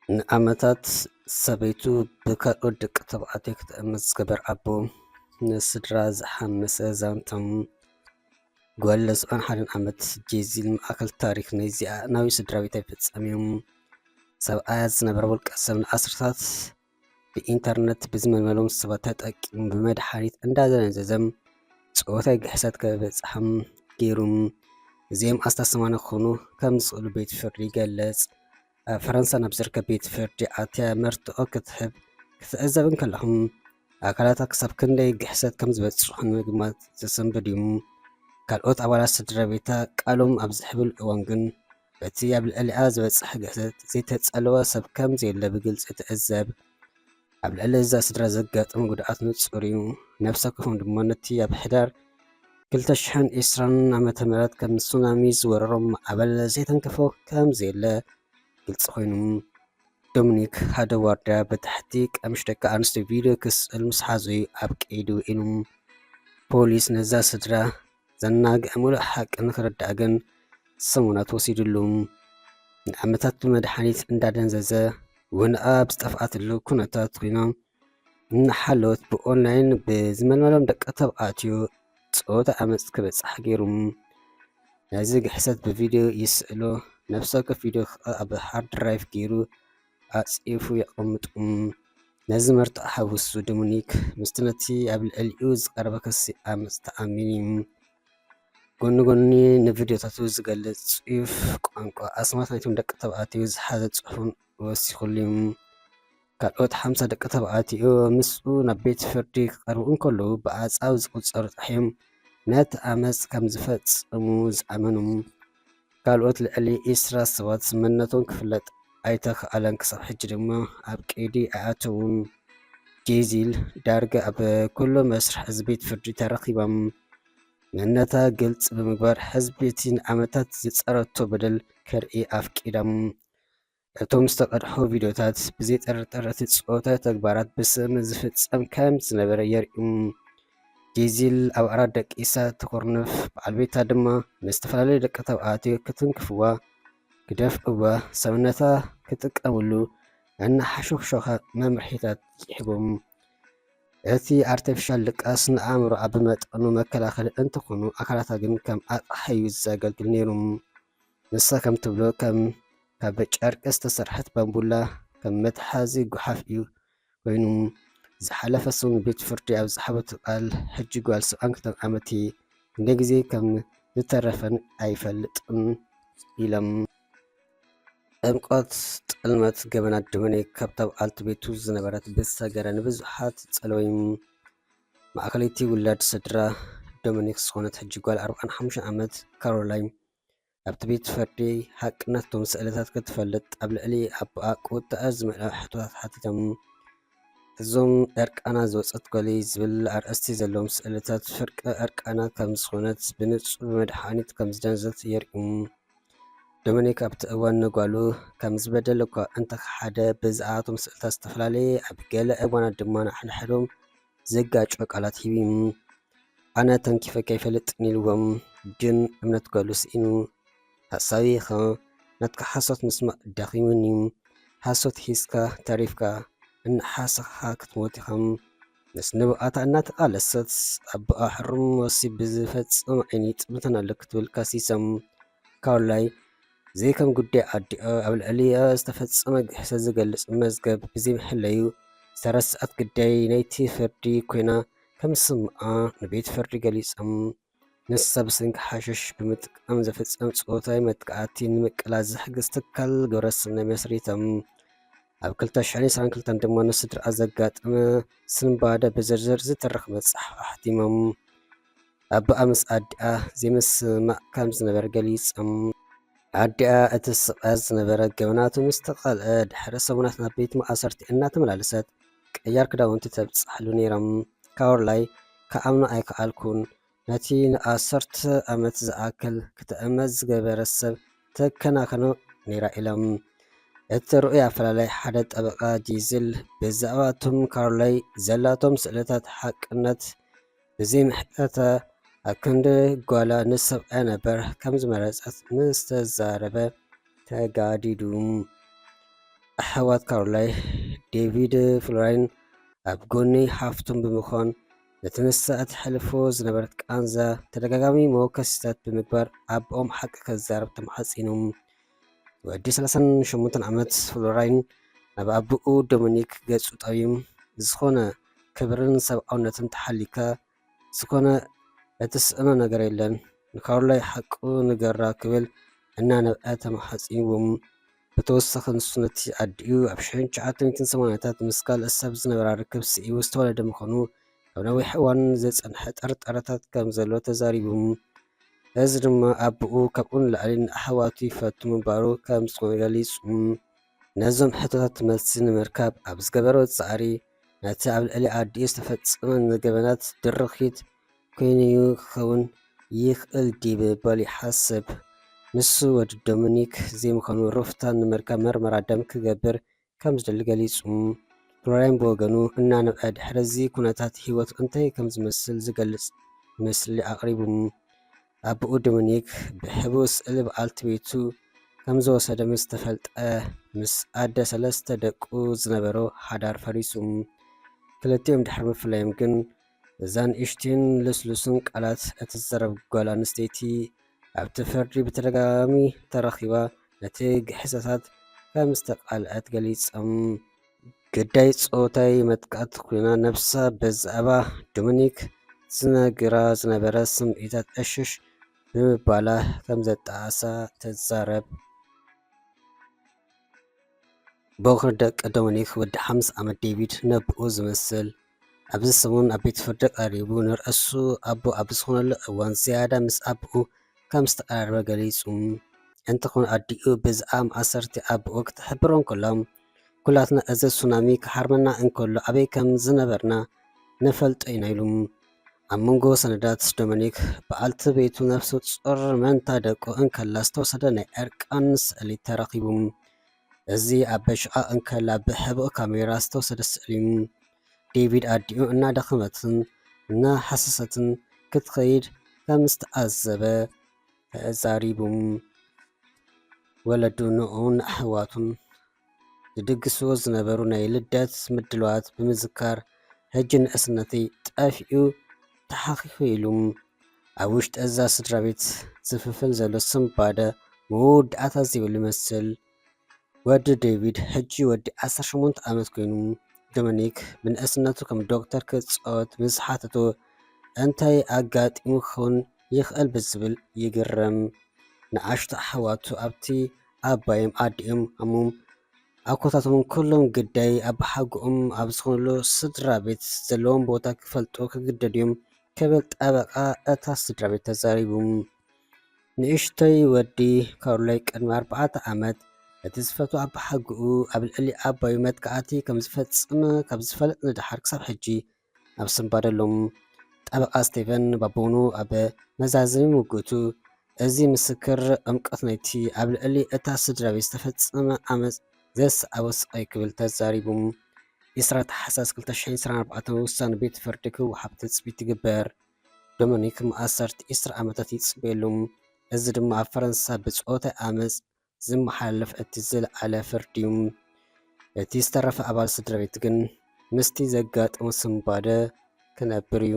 ንዓመታት ሰበይቱ ብካልኦት ደቂ ተባዕትዮ ክትእመት ዝገበር ኣቦ፣ ንስድራ ዝሓመሰ ዛንቶም ጓል ለስዑን ሓደን ዓመት ጄዚል ማእከል ታሪኽ ናይዚኣ ናዊ ስድራ ቤት ኣይፈጸም እዮም። ሰብኣያ ዝነበረ ውልቀ ሰብ ንኣስርታት ብኢንተርነት ብዝመልመሎም ሰባት ተጠቂሙ ብመድሓኒት እንዳዘነዘዘም ጾታዊ ግሕሰት ከበጽሓም ገይሩም። እዚኦም ኣስታት ሰማንያ ክኾኑ ከም ዝኽእሉ ቤት ፍርዲ ይገልጽ። ኣብ ፈረንሳ ናብ ዝርከብ ቤት ፍርዲ ኣትያ መርትዖ ክትህብ ክትዕዘብ እንከለኹም ኣካላታ ክሳብ ክንደይ ግሕሰት ከም ዝበጽሑ ንምግማት ዘሰንብድ እዩ። ካልኦት ኣባላት ስድራ ቤታ ቃሎም ኣብ ዝሕብል እዋን ግን በቲ ኣብ ልዕሊኣ ዝበጽሐ ግሕሰት ዘይተጸለወ ሰብ ከም ዘየለ ብግልጺ ትዕዘብ። ኣብ ልዕሊ እዛ ስድራ ዘጋጠመ ጉድኣት ንጹር እዩ። ነፍሲ ወከፎም ድማ ነቲ ኣብ ሕዳር ክልተ ሽሕን ዕስራን ዓመተ ምህረት ከም ሱናሚ ዝወረሮም ማዕበል ዘይተንከፎ ከም ዘየለ ግልጺ ኮይኑ፣ ዶሚኒክ ሓደ ዋርድያ ብታሕቲ ቀምሽ ደቂ ኣንስትዮ ቪድዮ ክስእል ምስ ሓዙ እዩ ኣብ ቀይዲ ውዒሉ። ፖሊስ ነዛ ስድራ ዘናግዕ ምሉእ ሓቂ ንክርዳእ ግን ሰሙናት ወሲድሉ። ንዓመታት ብመድሓኒት እንዳደንዘዘ ወንኣ ኣብ ዝጠፍኣትሉ ኩነታት ኮይና እናሓለወት ብኦንላይን ብዝመልመሎም ደቂ ተባዕትዮ ጾታ ዓመጽ ክበጽሕ ገይሩ። ነዚ ግሕሰት ብቪድዮ ይስእሎ፣ ነፍሲ ወከፍ ቪድዮ ከኣ ኣብ ሃርድ ድራይቭ ገይሩ ኣጽፊፉ የቐምጡ። ነዚ መርትዖ ሓዊሱ ዶሚኒክ ምስቲ ነቲ ኣብ ልዕሊኡ ዝቐረበ ክሲ ዓመጽ ተኣሚኑ እዩ። ጎኒ ጎኒ ንቪድዮታቱ ዝገልጽ ጽሑፍ ቋንቋ ኣስማት ናይቶም ደቂ ተባዕትዮ ዝሓዘ ጽሑፍን ወሲኹሉ እዩ። ካልኦት ሓምሳ ደቂ ተባዕትዮ ምስኡ ናብ ቤት ፍርዲ ክቐርቡ እንከለዉ ብኣጻብ ዝቑጸሩ ጥሒም ነቲ ዓመጽ ከም ዝፈጸሙ ዝኣመኑ ካልኦት ልዕሊ ዕስራ ሰባት መንነቶም ክፍለጥ ኣይተኽኣለን። ክሳብ ሕጂ ድማ ኣብ ቀይዲ ኣይኣተዉን። ጄዚል ዳርጋ ኣብ ኩሉ መስርሕ እዚ ቤት ፍርዲ ተረኺባ መንነታ ግልጺ ብምግባር ህዝቢ እቲ ንዓመታት ዝጸረቶ በደል ከርኢ ኣፍቂዳ። እቶም ዝተቐድሑ ቪድዮታት ብዘይ ጥርጥር እቲ ጾታዊ ተግባራት ብስም ዝፍጸም ከም ዝነበረ የርእዩ። ጄዚል ኣብ ዓራት ደቂሳ ትኹርንፍ፣ በዓል ቤታ ድማ ንዝተፈላለዩ ደቂ ተባዕትዮ ክትንክፍዋ፣ ክደፍእዋ፣ ሰብነታ ክጥቀምሉ እናሓሾኽሾኸ መምርሒታት ይህቦም። እቲ ኣርቲፊሻል ድቃስ ንኣእምሮኣ ብመጠኑ መከላኸሊ እንተኾኑ ኣካላታ ግን ከም ኣቕሓ እዩ ዘገልግል ነይሩ። ንሳ ከም ትብሎ ከም ካብ ጨርቂ ዝተሰርሐት ባምቡላ ከም መትሓዚ ጓሓፍ እዩ ኮይኑ። ዝሓለፈ ሰሙን ቤት ፍርዲ ኣብ ዝሓበቱ ቃል ሕጂ ጓል ሰብዓን ክልተን ዓመት ክንደይ ግዜ ከም ዝተረፈን ኣይፈልጥን ኢሎም። ዕምቆት ጥልመት ገበናት ዶሚኒክ ካብ ተብዓልቲ ቤቱ ዝነበረት ብዝሰገረ ንብዙሓት ጸለወዩ። ማእከለይቲ ውላድ ስድራ ዶሚኒክ ዝኾነት ሕጂ ጓል ኣርብዓን ሓሙሽተን ዓመት ካሮላይን ኣብቲ ቤት ፍርዲ ሓቅነት እቶም ስእልታት ክትፈልጥ ኣብ ልዕሊ ኣቦኣ ቁጥዐ ዝመልኦ ሕቶታት ሓቲቶም። እዞም እርቃና ዝወጸት ጓለይ ዝብል ኣርእስቲ ዘለዎም ስእልታት ፍርቂ እርቃና ከም ዝኾነት ብንጹር ብመድሓኒት ከም ዝደንዘዘት የርእዩ። ዶሚኒክ ኣብቲ እዋን ንጓሉ ከም ዝበደለ እኳ እንተኸሓደ፣ ብዝኣቶም ስእልታት ዝተፈላለየ ኣብ ገለ እዋናት ድማ ንሓድሕዶም ዘጋጭ ቃላት ሂቡ። ኣነ ተንኪፈካ ኣይፈልጥን ኢልዎም፣ ግን እምነት ጓሉ ስኢኑ። ሓሳዊ ኢኻ፣ ናትካ ሓሶት ምስማዕ ደኺሙኒ። ሓሶት ሒዝካ ተሪፍካ፣ እናሓሰኻ ክትሞት ኢኻ። ምስ ንብዓታ እናተቓለሰት፣ ኣቦኣ ሕሩም ወሲ ብዝፈጽም ዓይኒ ይጥምተና ኣሎ ክትብል ከሲሶም። ካሮላይ ዘይከም ጉዳይ ኣዲኣ ኣብ ልዕሊኣ ዝተፈጸመ ግሕሰት ዝገልጽ መዝገብ ብዘይምሕለዩ ዝተረስዐት ግዳይ ናይቲ ፍርዲ ኮይና ከም ዝስምዓ ንቤት ፍርዲ ገሊጾም። ንሳ ብሰንኪ ሓሽሽ ብምጥቃም ዝፍጸም ጾታዊ መጥቃዕቲ ንምቅላስ ዝሕግዝ ትካል ግብረሰናይ መስሪቶም። ኣብ ክልተ ሽሕን ዕስራን ክልተን ድማ ንስድራኣ ዘጋጠመ ስንባደ ብዝርዝር ዝትርኽ መጽሓፍ ኣሕቲሞም። ኣቦኣ ምስ ኣዲኣ ዘይምስምማዕ ከም ዝነበረ ገሊጾም። ኣዲኣ እቲ ስቓ ዝነበረ ገበናቱ ምስ ተቓልዐ ድሕሪ ሰሙናት ናብ ቤት ማእሰርቲ እናተመላለሰት ቀያር ክዳውንቲ ተብጽሓሉ ነይሮም። ካሮላይ ክኣምኖ ኣይከኣልኩን። ነቲ ንኣሰርተ ዓመት ዝኣክል ክትእመት ዝገበረ ሰብ ተከናኸኖ ነይራ ኢሎም። እቲ ርኡይ ኣፈላላይ ሓደ ጠበቓ ጂዝል ብዛዕባ እቶም ካሮላይ ዘላቶም ስእልታት ሓቅነት ብዘይምሕተተ ኣብ ክንዲ ጓላ ንሰብኣያ ነበር ከም ዝመረጸት ምስ ተዛረበ ተጋዲዱ። ኣሕዋት ካሮላይ፣ ዴቪድ ፍሎራይን ኣብ ጎኒ ሓፍቶም ብምዃን ነቲ ንሳ እተሕልፎ ዝነበረት ቃንዛ ተደጋጋሚ መወከሲታት ብምግባር ኣቦኦም ሓቂ ከዛረብ ተማሓጺኖም። ወዲ ሰላሳን ሸሞንተን ዓመት ፍሎራይን ናብ ኣቦኡ ዶሚኒክ ገጹ ጠውዩ፣ ዝኾነ ክብርን ሰብኣውነትን ተሓሊካ ዝኾነ እትስእኖ ነገር የለን፣ ንካሮላይ ሓቁ ንገራ ክብል እናነብዐ ተማሓጺንዎም። ብተወሳኺ ንሱ ነቲ ኣዲኡ ኣብ ሽሕን ትሽዓተ ሚእትን ሰማንያታት ምስ ካልእ ሰብ ዝነበራ ርክብ ስዒቡ ዝተወለደ ምዃኑ ኣብ ነዊሕ እዋን ዘጸንሐ ጥርጣረታት ከም ዘሎ ተዛሪቡ። እዚ ድማ ኣቦኡ ካብኡ ንላዕሊ ንኣሕዋቱ ይፈቱ ምንባሩ ከም ዝኾነ ገሊጹ። ነዞም ሕቶታት መልሲ ንምርካብ ኣብ ዝገበሮ ጻዕሪ፣ ነቲ ኣብ ልዕሊ ኣዲኡ ዝተፈጸመ ገበናት ድርኺት ኮይኑ'ዩ ክኸውን ይኽእል ድዩ ብምባል ይሓስብ። ንሱ ወዲ ዶሚኒክ ዘይምዃኑ ሩፍታ ንምርካብ መርመራ ደም ክገብር ከም ዝደሊ ገሊጹ። ፍሎራይን ብወገኑ እናነብዐ ድሕሪ እዚ ኩነታት ህይወቱ እንታይ ከም ዝመስል ዝገልጽ ምስሊ ኣቕሪቡ። ኣቦኡ ዶሚኒክ ብሕቡእ ስእሊ በዓልቲ ቤቱ ከም ዝወሰደ ምስ ተፈልጠ፣ ምስ ኣደ ሰለስተ ደቁ ዝነበሮ ሓዳር ፈሪሱ። ክልቲኦም ድሕሪ ምፍላዮም ግን፣ እዛ ንእሽቶን ልስሉስን ቃላት እትዛረብ ጓል ኣንስተይቲ ኣብቲ ፍርዲ ብተደጋጋሚ ተረኺባ ነቲ ግህሰታት ከም ዝተቓልዐት ገሊጾም። ግዳይ ጾታዊ መጥቃዕቲ ኮይና ነብሳ ብዛዕባ ዶሚኒክ ዝነግራ ዝነበረ ስምዒታት ዕሽሽ ብምባላ ከም ዘጣዓሳ ትዛረብ። በኹሪ ደቂ ዶሚኒክ ወዲ ሓሙስ ዓመት ዴቪድ ነቦኡ ዝመስል ኣብዚ ሰሙን ኣብ ቤት ፍርዲ ቀሪቡ ንርእሱ ኣቦ ኣብ ዝኾነሉ እዋን ዝያዳ ምስ ኣቦኡ ከም ዝተቐራረበ ገሊጹ። እንተኾነ ኣዲኡ ብዛዕባ ማእሰርቲ ኣቦኡ ክትሕብሮ እንከላ፣ ኩላትና እዚ ሱናሚ ክሃርመና እንከሎ ኣበይ ከም ዝነበርና ንፈልጦ ኢና ኢሉ። ኣብ መንጎ ሰነዳት ዶሚኒክ በዓልቲ ቤቱ ነፍሱ ጾር መንታ ደቁ እንከላ ዝተወሰደ ናይ ዕርቃን ስእሊ ተረኺቡ። እዚ ኣብ በሽቓ እንከላ ብሕቡእ ካሜራ ዝተወሰደ ስእሊ እዩ። ዴቪድ ኣዲኡ እናደኸመትን እናሃሰሰትን ክትኸይድ ከም ዝተዓዘበ ተዛሪቡ። ወለዱ ንኡን ኣሕዋቱን ዝድግስዎ ዝነበሩ ናይ ልደት ምድላዋት ብምዝካር፣ "ሕጂ ንእስነተይ ጠፊኡ ተሓኺኹ" ኢሉ። ኣብ ውሽጢ እዛ ስድራ ቤት ዝፍፍል ዘሎ ስንባደ መወዳእታ ዘይብሉ ይመስል። ወዲ ዴቪድ ሕጂ ወዲ ዓሰርተ ሸሞንተ ዓመት ኮይኑ፣ ዶሚኒክ ብንእስነቱ ከም ዶክተር ክጻወት ምስ ሓተቶ፣ እንታይ ኣጋጢሙ ክኸውን ይኽእል ብዝብል ይግረም። ንኣሽቱ ኣሕዋቱ ኣብቲ ኣባዮም ኣዲኦም ኣሞም ኣኮታቶም ኩሎም ግዳይ ኣባሓጎኦም ኣብ ዝኾኑሉ ስድራ ቤት ዘለዎም ቦታ ክፈልጡ ክግደዱ እዮም ክብል ጠበቓ እታ ስድራ ቤት ተዛሪቡ። ንእሽቶይ ወዲ ካርሎይ ቅድሚ ኣርባዕተ ዓመት እቲ ዝፈትዎ ኣባሓጎኡ ኣብ ልዕሊ ኣባዩ መጥቃዕቲ ከም ዝፈጸመ ካብ ዝፈለጥ ንደሓር ክሳብ ሕጂ ኣብ ስንባደ ኣሎ። ጠበቓ ስቴቨን ባቦኑ ኣብ መዛዘሚ ምጉቱ፣ እዚ ምስክር ዕምቆት ናይቲ ኣብ ልዕሊ እታ ስድራ ቤት ዝተፈጸመ ዓመጽ ዘስዓቦ ስቓይ ክብል ተዛሪቡ። ዕስራ ታሕሳስ ክልተ ሽሕን ዕስራን ኣርባዕተን ውሳነ ቤት ፍርዲ ክወሃብ ትጽቢት ይግበር። ዶሚኒክ ማእሰርቲ ዕስራ ዓመታት ይጽበየሉ። እዚ ድማ ኣብ ፈረንሳ ብጾታዊ ዓመጽ ዝመሓላለፍ እቲ ዝለዓለ ፍርዲ እዩ። እቲ ዝተረፈ ኣባል ስድራ ቤት ግን ምስቲ ዘጋጠሞ ስንባደ ክነብር እዩ።